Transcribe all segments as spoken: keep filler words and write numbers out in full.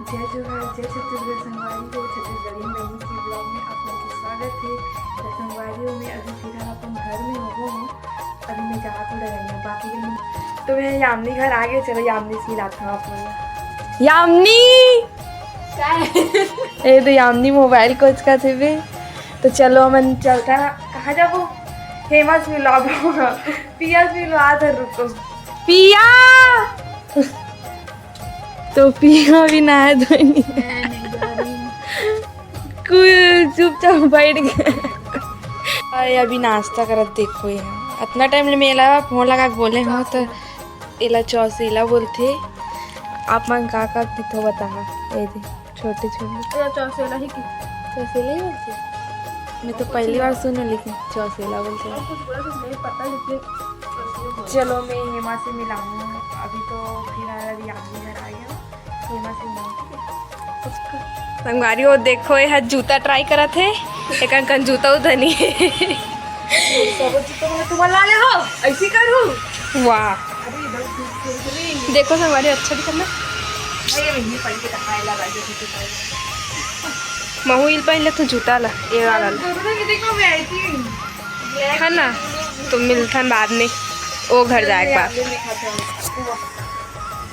जय जोहार, जय छत्तीसगढ़ संगवारी हो। छत्तीसगढ़ी बहिनी के vlog में आप लोग के स्वागत है। तो संगवारी हो, मैं अभी फिलहाल अपन घर में हों, अभी मैं जात हूँ डहरिया, बाकी दिन तो मैं यामिनी घर आ गए। चलो यामिनी से मिलाता हूँ आप लोग। यामिनी! का है? ए तो यामिनी मोबाइल कोचकथे बे। तो चलो हमन चलता, कहाँ जाबो? हेमा से मिलवाबो। पिया से मिलवा दे, रुको। पिया! तो पिया भी नहाए धोए नहीं। मैं नहीं जा रही हूँ। कुल चुपचाप बैठ गए। अरे अभी नाश्ता करत देखो ये। इतना टाइम ले मेला फोन लगा के बोले हो तो एला चौसेला बोलथे। आप मन का का किथो बताहा। ए दे, छोटे छोटे। एला चौसेला ही की। चौसेला ही बोलथे। मैं तो पहली बार सुना, लेकिन चौसेला बोलथे। और कुछ बोला तो नहीं पता, लेकिन चलो मैं हेमा से मिलाऊँ। अभी तो फिलहाल अभी यामिनी घर आ गया हूँ। हेमा से मिलाऊँ, ठीक है? संगवारी हो देखो, ये ह जूता try करत हे। एक अंकन जूता उता नहीं है। सब जूता में तुम ला ले हो, ऐसी करूँ। वाह। अरे इधर जूता नहीं। देखो संगवारी, अच्छा दिखत ना। नहीं, ये पहन के दिखाए ला, राजा जूता पहन। महू इल पहन ले तू जूता ला, ये वाला ला। दोनों में देखो, मैं ऐसी black है ना? तो मिलथन बाद में, वो घर जाए के बाद।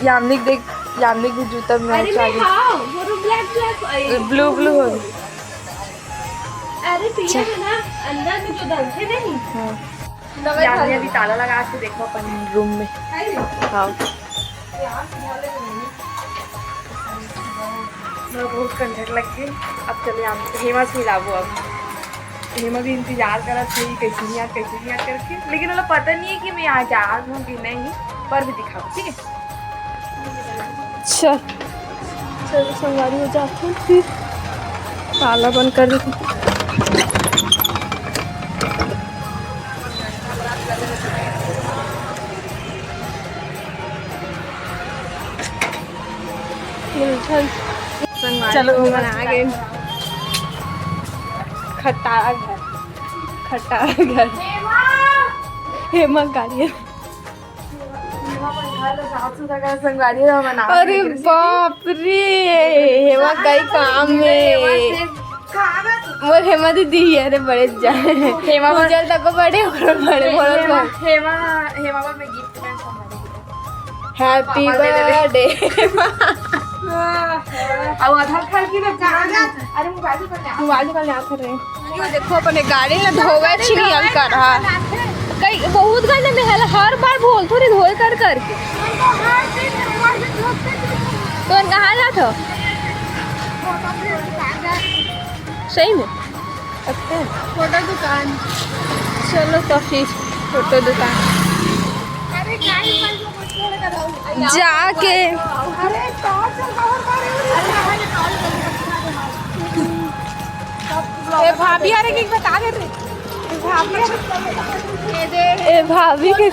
यामिनी देख, यामिनी के जूता में अरे match आ मैं गई। हाँ, वो तो black black, अरे blue blue हो गई। अरे पीला है ना, अंदर में जो डलते नहीं। हाँ। लगा यामिनी था। अभी ताला लगा के देखो अपन रूम में। अरे। हाँ। यार, मोला बहुत ठंडक लग गई। अब चले हम हेमा से मिलाबो। अब हेमा भी इंतजार करत थी, कैसे नहीं याद, कैसे नहीं याद करके, लेकिन ओला पता नहीं है कि मैं आज आ हूँ कि नहीं, पर भी दिखाओ, ठीक है? चल, चलो संगवारी हो जाते हैं फिर, ताला बंद कर देते हैं। मिलथन। संगवारी चलो, हो, बना आ गए। खटारा घर, खटारा घर। हेमा गाड़ी है। हेमा अपन घर ला साफ सुथरा कर, संगवारी हो, बना अरे के बाप रे, हेमा कई काम में। मोर हेमा दीदी ही, अरे बड़े जाए। हेमा बर उज्जल तक बड़े, ओकरो बड़े, मोर हेमा, हेमा, हेमा बर मैं gift में संगवारी हो। Happy birthday। अब आधार कार्ड की ना, अरे मोबाइल पर मोबाइल पर याद कर रहे हैं। यो देखो, अपने गाड़ी ला धोवे छिड़ियल कर हा। कई बहुत गंदा में हल, हर बार बोलथो रे धोए कर करके। तो कहाँ जात हो? सही में? अच्छा। फोटो दुकान। चलो तो फिर फोटो दुकान। अरे, जाके। अरे, टॉर्च और पावर मारे हो। ए, भाभी, अरे, एक बता दे रे। ए, भाभी, अरे, ए, भाभी के,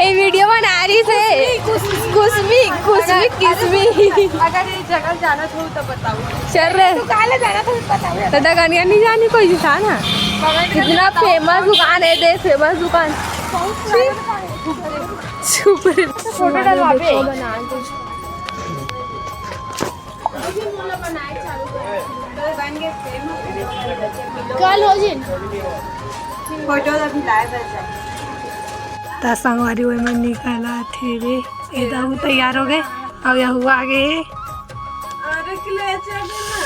ए, video बना रही से। कुछ भी, कुछ भी, कुछ भी, किस भी। अगर ये जगह जाना था, तो बताओ। चल रे। तू काले जाना था, बताओ। दादा गनिया नहीं जानी कोई था ना। कितना famous दुकान है, देख, famous दुकान। बहुत पुराना दुकान है। चुप रे। फोटो डलवाबे। कल हो जिन। फोटो अभी लाए बस। त संगवारी ओए मन निकला थे रे। ए दाऊ तैयार हो गए। अब यह हुआ आगे। अरे किलो ऐसे आ गए ना।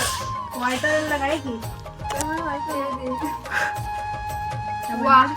वाइपर लगाएगी। वाह।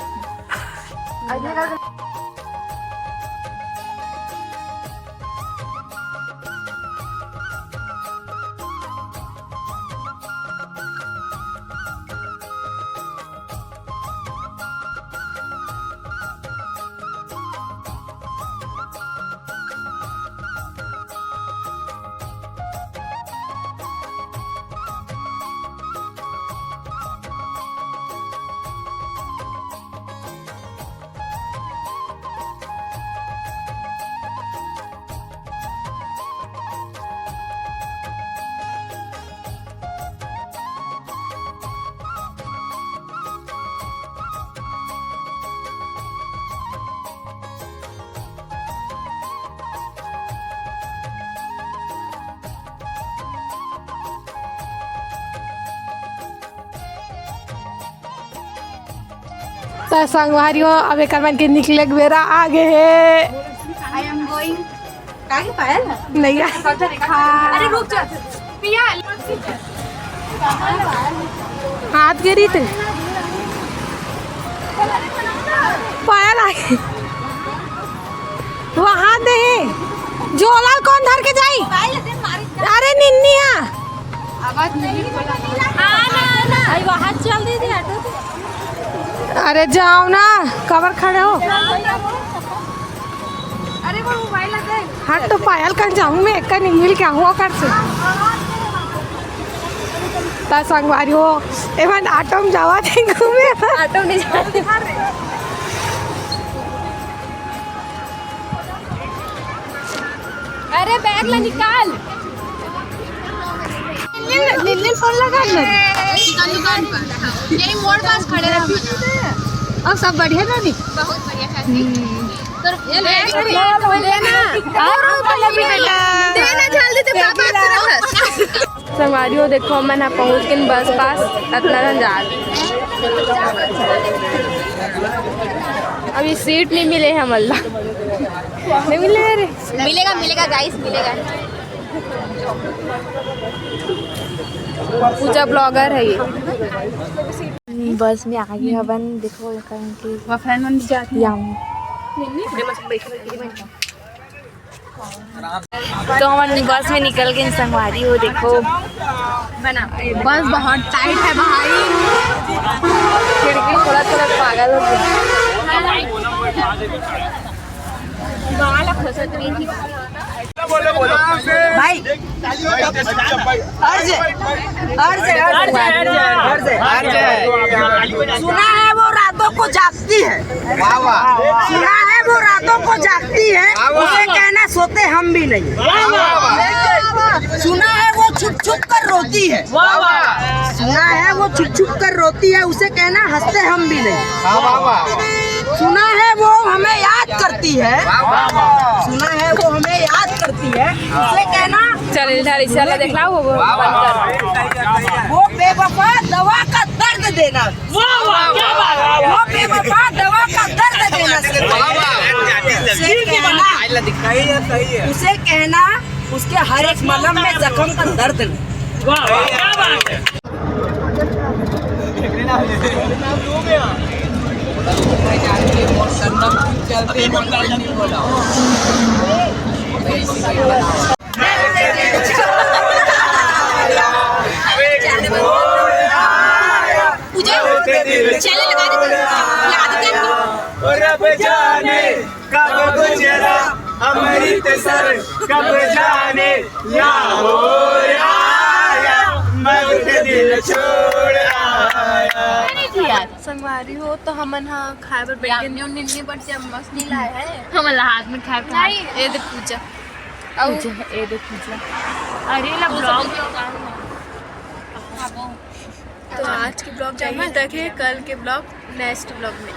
त संगवारी हो, अब एकर मन के निकले के बेरा आ गे हे। I am going। काहे पायल? नइ आ। अरे रुक जा। पिया। हाथ गिरी थे। पायल आ गे। वहाँ दे। झोला ल कोन धर के जाई? अरे निन्नी हा। आवाज नहीं बोला। हाँ, ना, ना। अरे वहाँ चल दीदी, ऑटो से। अरे जाओ ना, काबर खड़े हो? अरे वो मोबाइल आ गए। हट तो पायल, कल जाऊँ मैं, कल मिल के आऊँ ओकर से। त संगवारी हो, एमन ऑटो में जावत हे घूमे। ऑटो में जावत हे। अरे बैग ला निकाल। लिल्ली, लिल्ली फोन लगा ना। दुकान, दुकान पर। यही मोड़ पास खड़े रहो। और सब बढ़िया ना नी? बहुत बढ़िया चाची। तो ये बैग ले, ले ना। और ऊपर लगी बेटा। दे ना जल्दी, तो पापा आ रहा है। संगवारी हो, देखो, हमन ह पहुँच गेन बस पास, अतना झन जा। अभी सीट नहीं मिले हे हमन ला। नहीं मिले रे। मिलेगा, मिलेगा गाइस, मिलेगा। पूजा ब्लॉगर है ये। बस में आगे हवन, देखो, एकर के वो फ्रेंड मन भी जाती है। याम। तो हमन बस में निकल गेन संगवारी हो, देखो। बस बहुत टाइट है भाई। खिड़की थोड़ा थोड़ा पागल हो गया। भाई, अर्ज, अर्ज, अर्ज, अर्ज, अर्ज। सुना है वो रातों को जागती है। वाह, वाह। सुना है वो रातों को जागती है, वाह, वाह। उसे कहना सोते हम भी नहीं। वाह, वाह, वाह। सुना है वो छुप छुप कर रोती है। वाह, वाह। सुना है वो छुप छुप कर रोती है, उसे कहना हंसते हम भी नहीं। वाह, वाह, वाह। सुना है वो हमें याद करती है। वाह, वाह, वाह। सुना है वो हमें याद करती है, उसे कहना चल, इधर इशारा दिखलाओ, वो वाह, वाह। वो बेवफा दवा का दर्द देना। वाह, वाह, क्या बात है। वो बेवफा दवा का दर्द देना। वाह, वाह। उसे कहना, सही है, सही है। उसे कहना, उसके हर एक मलम में जख्म का दर्द नहीं। वाह, वाह, क्या बात है। पूजा, चैनल लगा दे, याद कर। रब जाने कब गुजरा अमृतसर, कब जाने लाहौर आया, मस्त दिल छोड़ आया। संगवारी हो, तो हमन ह खाए बर बैठे। न्यू निन्नी बर चम्मच नहीं लाए है। हमन ला हाथ में खाए बर। नहीं। ये देख पूजा। पूजा, ये देख पूजा। अरे ला ब्लॉग। तो आज के ब्लॉग यहीं तक है, कल के ब्लॉग, नेक्स्ट ब्लॉग में।